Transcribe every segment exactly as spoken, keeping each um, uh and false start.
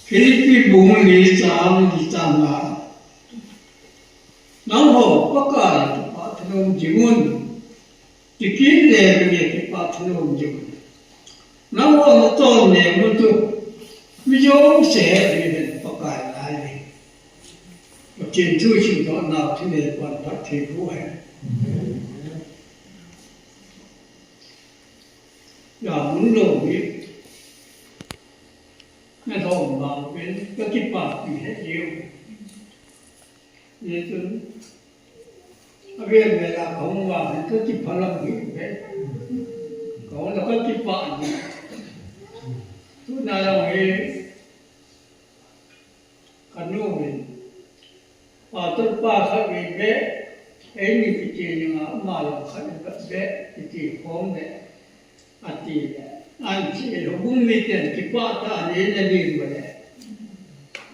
Philippi bung li chang li chang nga. Nangho Pakai kipah thanom jing un. Kikit le le kipah thanom jing un. Nangho natong le mun tu mi jouse hi Pakai lai le. Pathen thu seidoh nau thil le pan phat thei poi. Jamun lou hi. Nalhom vang pen kakipapi hih e. Hichun avel vel a kahung vang hi kakipah lam hih e. Kahung le kakipah e. Tuna jong hi kanu hin, pastor pa khat vei beh, eini kiti ninga ama jong khat vei beh, kiti khom le, ati le, anchi houbung miten kipah tah in alim le,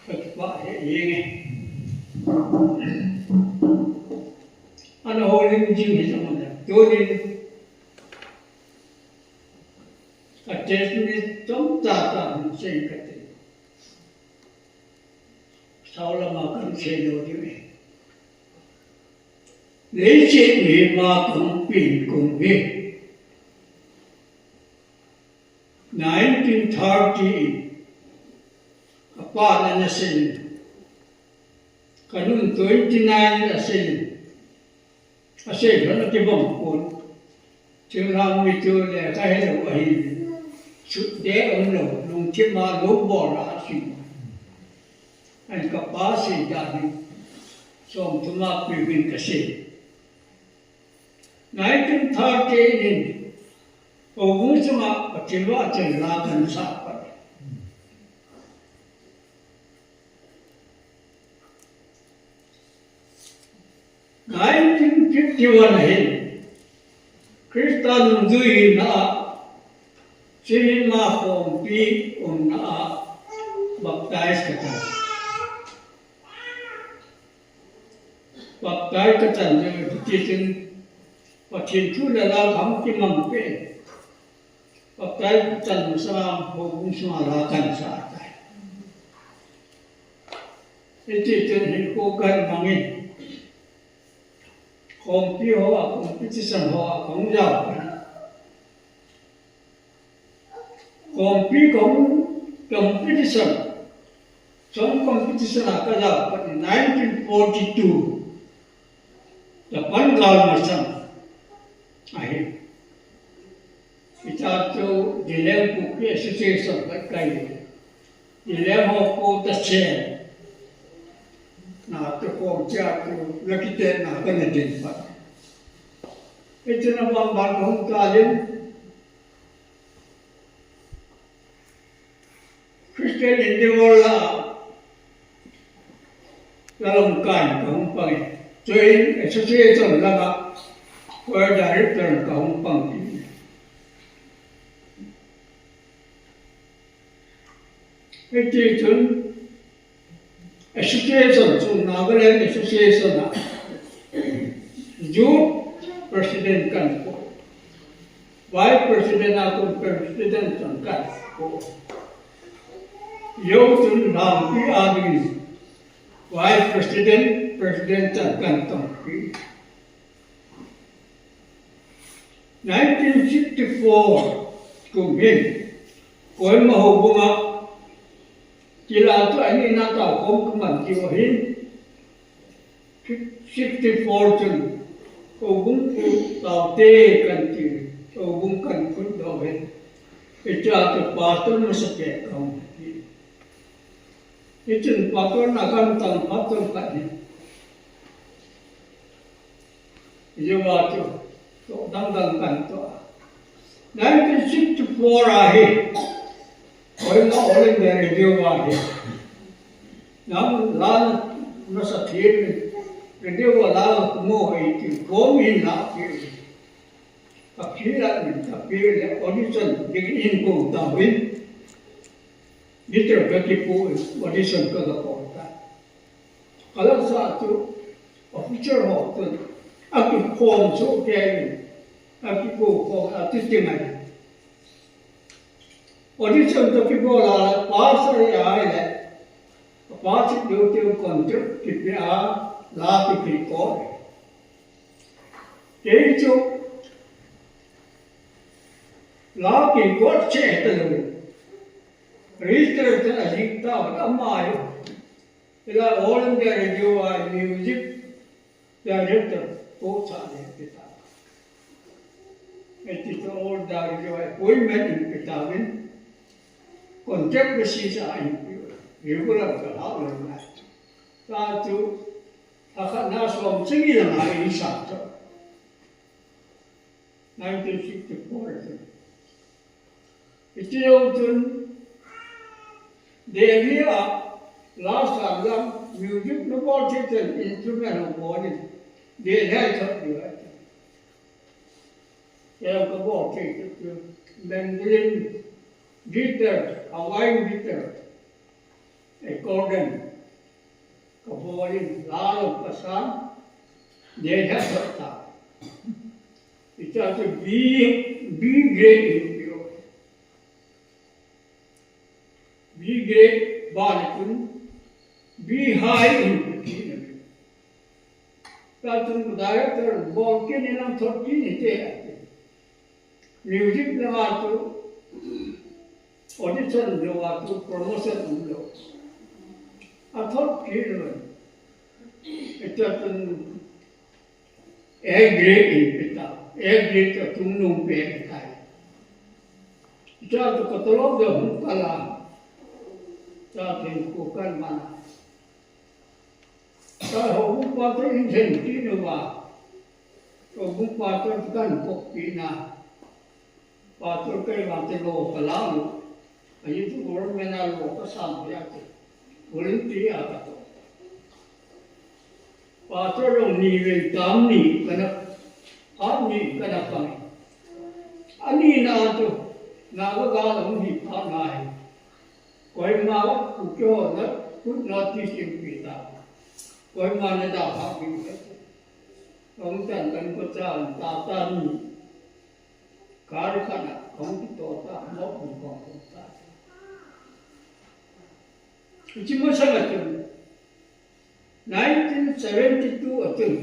kakipah hih jenge. Ana houlim jing hi jong le, tunin, ka testimony tamtah tah hin sei kate. Saulama kan sei lou diu e. Leiset mima kahung pen kum hi nineteen thirty in kapan ana seiyin. Kanun twenty nine in aseiyin. Asei lhon akibang pon. Thinglhang mi chu lekha helou ahi. Sut te umlou, lungthim a lou bol a asei. An kapa sei dan hi. Som thum a piuvin kasei. Nineteen thirty in houbung sunga Pathen vahchoi la kahin sah pat. Nineteen fifty-one a hin Christa nungjui hina a, Sihhing ma khompi umna a baptize kachan. Baptize kachan jeh tichun Pathen thu le la kahung kimang peh. Baptize kachan masang a houbung sunga la kahin sah tai. Hiti chun hinkho kahin mangin, khompi ho a, competition ho a kahung jao pan. Khompi kahung, competition, song competition a kajao pan nineteen forty-two. Japan gal masang ahi. Hiche chu Zaleng Kuki Association khat kahi. Zaleng ho khu tachen. Na tu khom chia tu la kite na kana din pat. Hiche na bang bang hung ta din. Christian Endeavour la, la lamkai kahung pang e. Chuin association langa choir director kahung pang e. Hiti chun association chu Nagaland Association a youth president kahin poi. Vice president a kon president chan kahin poi. Jou chun Lhangpi a dingin vice president, president chan kahin tongpi. Nineteen sixty-four kum hin Kohima houbunga kila chu ani na tao khom kaman tiu ahin. Sixty-four chun houbung khu taote kahin ti, houbung kahin phutdoh hin. Hichea chu pastor masapen kahung hi. Hichun pastor na kahin tang pastor khat hi. Hijeh a chu, toh dang dang kahin toh a. Nineteen sixty-four a hi, Kohima All India Radio a hi. Nang la nasa thim, radio a la mo hi ti, kom hin la ti. Ka phila min ka phila audition ding in ko ta win. Guitar ka kipu audition ka ka po ta. Kala sa tu officer ho tu. Aki khom so ke. Aki ko khom a tu ti ngai. Audition toh kibol a, pass ahile, pass lou teng contract kipe a, la kipe kit. Kei chu la kipe kit cheh talou. Register chan ajing tauve, ama hi. Hilai All India Radio a music director post a le pe ta. Iti chu All India Radio a appointment in pe tauvin. Contract basis a in pe. Regular ka ha lo na. Ta chu, a khat na som chang ni lang a in sa chu. Nineteen sixty-four a chun. Iti jong chun, Delhi a, last time lang, music na bol thei chan instrument hung bol in, Delhi a thot diu ahi. Kei jong ka bol thei chu, mandolin, guitar, Hawaiian guitar, accordion. Ka bol in, la jong ka san, Delhi a thot ta. Hicha chu B, B grade in pe u. B grade ban a chun, B high in pe kit na. Ka chun director bol kit in lang thot kit in te ati. Music langa chu audition lou a chu promotion umlou. Athot kit lou. Hicha chun A grade in pe ta. A grade chu achungnung pen ahi. Hicha chu ka tolop jong hung kal a. Hicha chu hinkho kal man a. Ka houbung pa toh in lhen kit uva. Houbung pa toh kan kop kit na. Pastor kei vang te lo ka la lo. Ahi chu government a lo ka sam pia te. Volunteer a ka to. Pastor lo ni vei tam ni ka na, a ni ka na pang. Ani na chu, na ka ga lo ni pa na hi. Kohima Kuki ho na, kut na ti sim pi ta. Kohima na da pha pi ta. Kong tan kan ko cha ta ta ni. Kar khat a, kong ti to ta, mo kong kong kong ta. Hiche masang a chun, nineteen seventy-two a chun,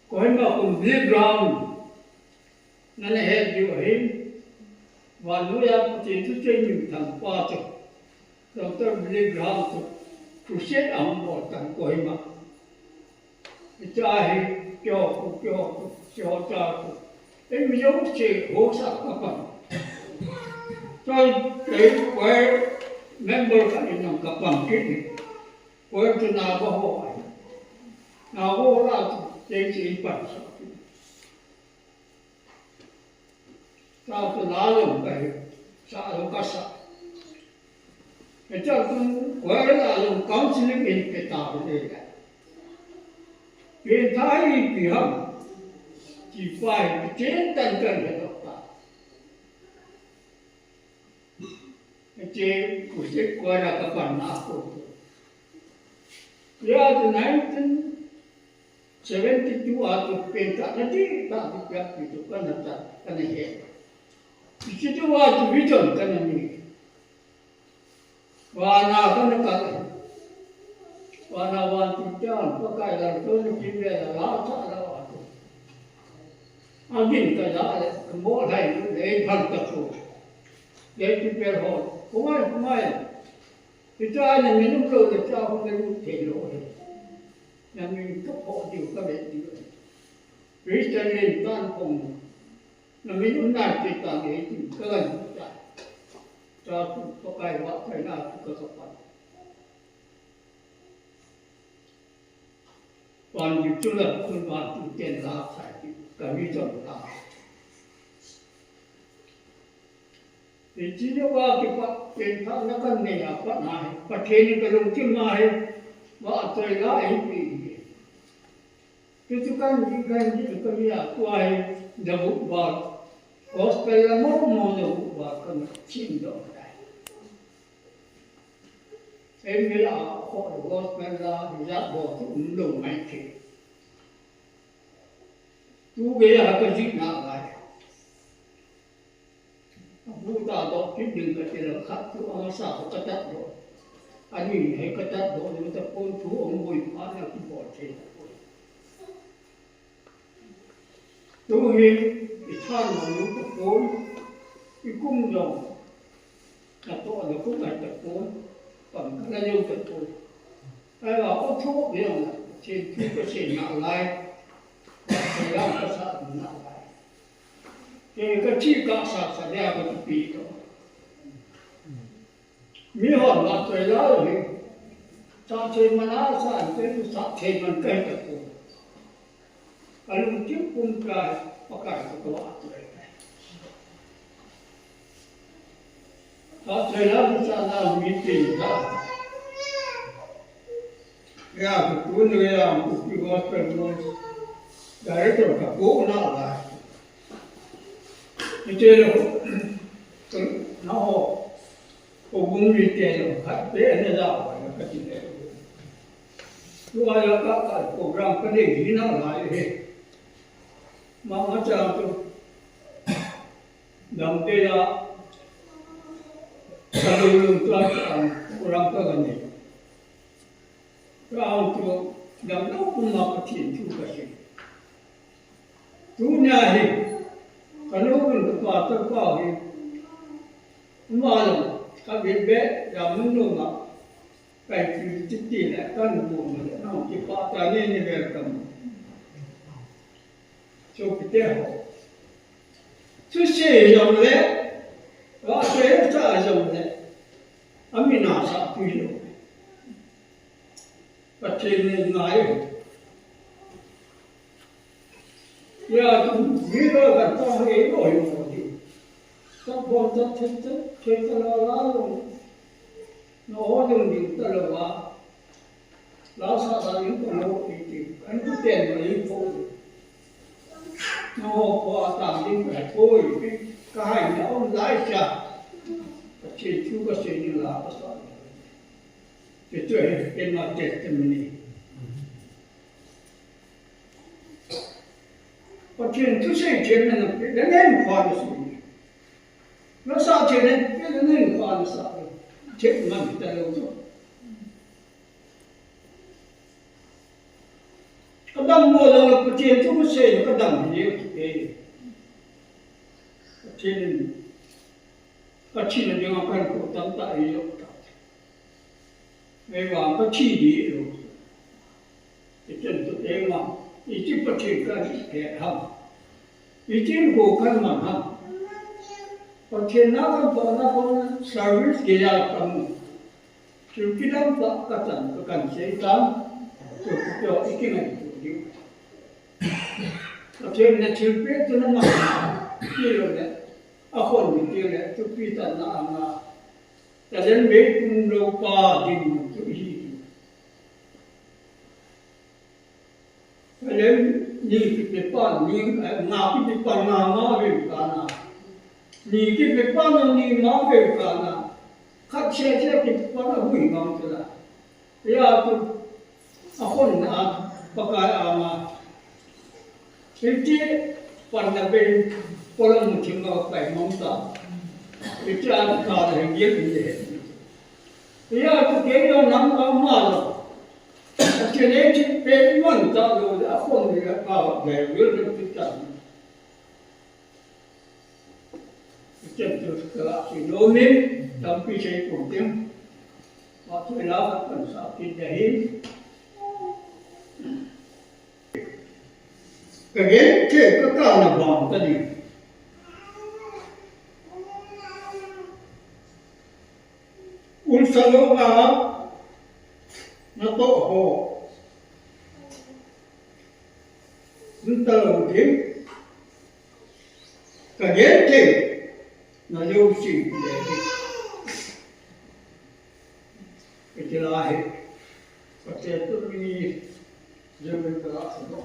Kohima kum Billy Graham, nana het diu ahin, vannoi a Pathen thu cheng min thang pa chu, Doctor Billy Graham chu, crusade ahung bol tan Kohima. Hiche hi, keiho, keiho, keiho cha chu. Ei mi jouse hosa ka pan. Choi, kei choir member khat in jong ka pan kit in. Choir chu Naga ho ahi. Naga ho la chu, kei chu ei pan sah kit. Tah chu la jong ka hi, sa jong ka sa. Hiche a chun, choir la jong counseling in pe tauve. Pengthah hi ipi ham, ti pa hi, Pathen tan kan he doh ta. Hiche, hiche choir a ka panna a kon. Hia chu nineteen seventy-two a chu pengthah na dihtah chu pia pi chu kana ta, kana he. Hiche chu a chu vision kana nei. Vana kana kal. Vana vantil chan Pakai laltouna kivel a la cha la a chu. Agin ka la le, ka mo lai le, ei phal ta chu. Ei ti per ho. Khongai, khongai. Hitia na min um lou le, cha hung na lut thei lou hi. Na min ka phoh diu, ka vet diu. Christian len tan phong. Na min um nai ti ta nge ti ka la lut ta. Cha tu Pakai vahchoina tu ka ka pan. Pan diu chu la, kun pan tu ten la khai ti ka mi chom ta. Hiche jou a kipat pengthahna kanei a pat na hi, Pathen in ka lungthim a hi, vahchoila eipe hi. Chuchu kan dih, kan dih, kan dih a tua hi, jabu val, gospel la momo jabu val kan thim doh tai. Ei mi la a kho gospel la, hijat bol chu um lou mai thei. Tu gei a ka jih na lai. Thu tadoh kit ding kati le khat chu amasa ka tatdoh. Ani hi ka tatdoh ding tapon, thu hung boipa na kibol thei tapon. Tu hi i than man nu tapon, i kum jong ka toh le kum ai tapon, pan ka la jong tapon. Ai la ko thu jong la, Pathen thu ka sei nalai, ka sei lam ka sa nalai. Kei ka thi ka sa sa dia ka kipe to. Mihon la choi la hi. Sa thei man a sa an te sa thei man kai ta ko. Alung kim kum kai Pakai ko to a choi. Sa thei la sa la mi tin ta. Ya, tu ni ya, tu ki gospel mo. Director ka ko na la. Ite lo. Na ho. Ko bung mi te lo. Khat pe ne la wa ka ti le. Tu a ya ka ka program ka le ni na la he. Ma ma cha tu. Dam te ya. Ka lo lo tu a program ka ga ni. Ka ang chu damlou puma Pathen thu ka sei. Tunia hi, ka nu kun ka pa ta pa hi, ma lo, ka be be, ya mun lo ma, kai ti ti ti le, ka nu bu ma le, na ki pa ta ni ni welcome. Chu ki te ho. Chu sei jong le, wa sei sa jong le, a mi na sa pi lo. Pathen in ngai. Ya tu mi lo ka ta he lo he lo di. Sa bon ta the the the ta la la lo. No ho lo ni ta lo wa. La sa la ni ko lo ti ti. An tu ten lo ni ko. No ho ko a ta ni ko ko i. Ka hai na on lai cha. Pathen thu ka sei ni la ka sa. Ti chu hi, in my testimony. Pathen thusei themna na pe, na nen kho na sei. Na sa themna pe, na nen kho na sa. Themna ta lo chu. Ka dam mo lo, Pathen thusei ka dam ni. Pathen, Pathen ni ma kan ko tam ta i lo ta. Ei vang ka thi di lo. I chen tu ei ma, i chi Pathen ka di ke ham. I chi ko kan man ham. Pathen na kan pa na ko service ke ya ka mu. Chu ki dam pa ka tan ka kan sei tan. Chu ko i ki ngai tu di. Pathen na thil pe tu na ma. Ki lo le. A khon ni ki le, tu pi tan na ma. Ka len mei kum lo pa ding chu hi. Ka len ni kipe pa ni, eh, nga kipe pa nga nga ve ka na. Ni kipe pa na ni nga ve ka na. Khat che che kipe pa na hui mang chu la. Ya tu. A khon na, Pakai ama. Hiti, pan na be, kolam mu thim ma pai mong ta. Hiti a ka na hengil ni he. Ya tu ke yo nam ama lo. Ke le ti pe man ta lo, a khon ni ka ka be wil de ti ta. Chen tu ka la ki lo min, tampi sei kum tim. Wa tu la ka pan sa ki da hin. Ka gen te ka ka na bang ta ni. Un sa lo nga, na to ho. Un ta lo din. Ka gen te. Na yo si le. Ka ti la he. Ka te tu mi. Yo me ka la sa no.